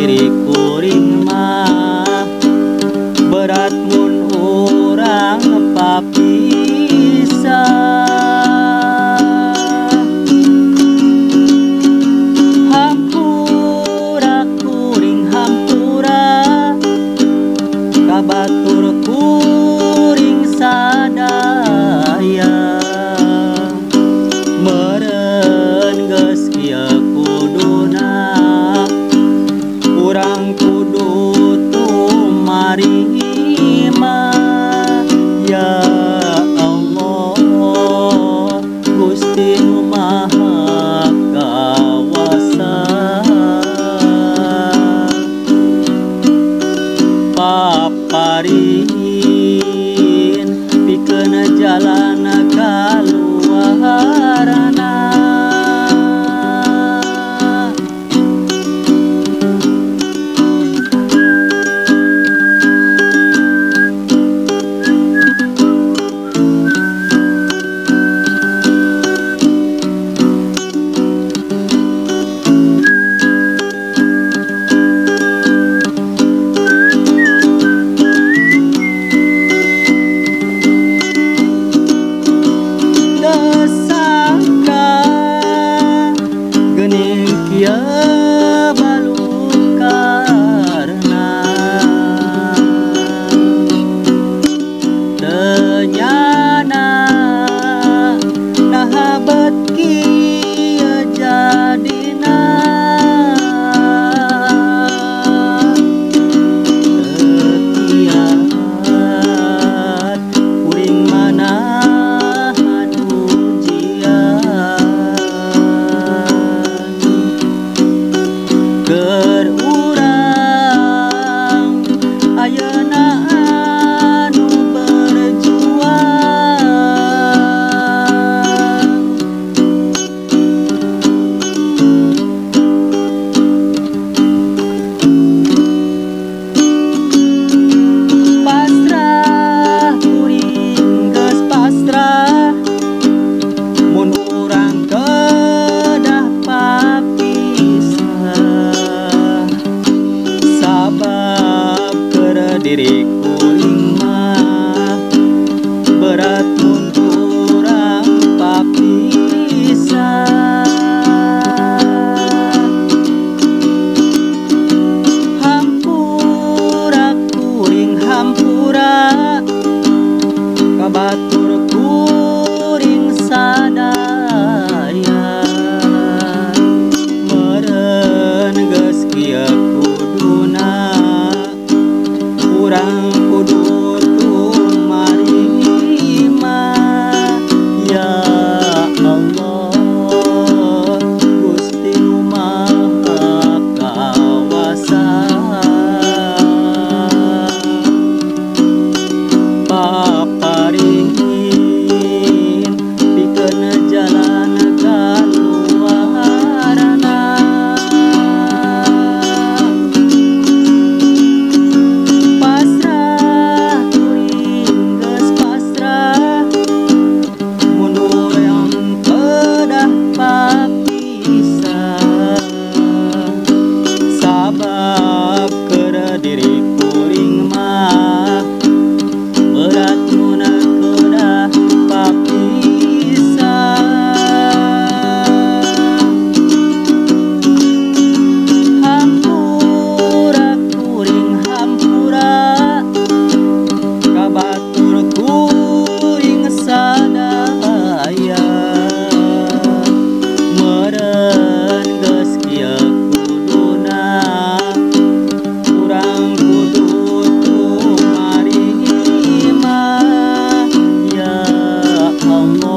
diri kuring mah berat mun urang papisah. Hampura kuring hampura ka batur kuring sadaya. Meureun geus kieu kuduna urang kudu tumarima. Ya Allah Gusti nu Maha Kawasa, paparin pikeun jalan kaluarana. Geuning kieu balukarna teu nyana naha bet kieu jadina. Teu kiat kuring manahan ujian. Keur urang ayeuna anu berjuang. Pasrah kuring geus pasrah mun urang kedah papisah. Sabab keur diri kuring mah berat mun urang papisah. Hampura kuring hampura ka batur kuring sadaya. Meureun geus kieu kuduna urang kudu tumarima. Ya Allah Gusti nu Maha Kawasa, paparin pikeun jalan kaluarana. Pasrah kuring geus pasrah mun urang kedah papisah. Sabab keur diri kuring mah berat mun kedah papisah. Hampura kuring hampura ka batur kuring sadaya. Meureun geus kieu kuduna urang kudu tumarima. Ya Allah.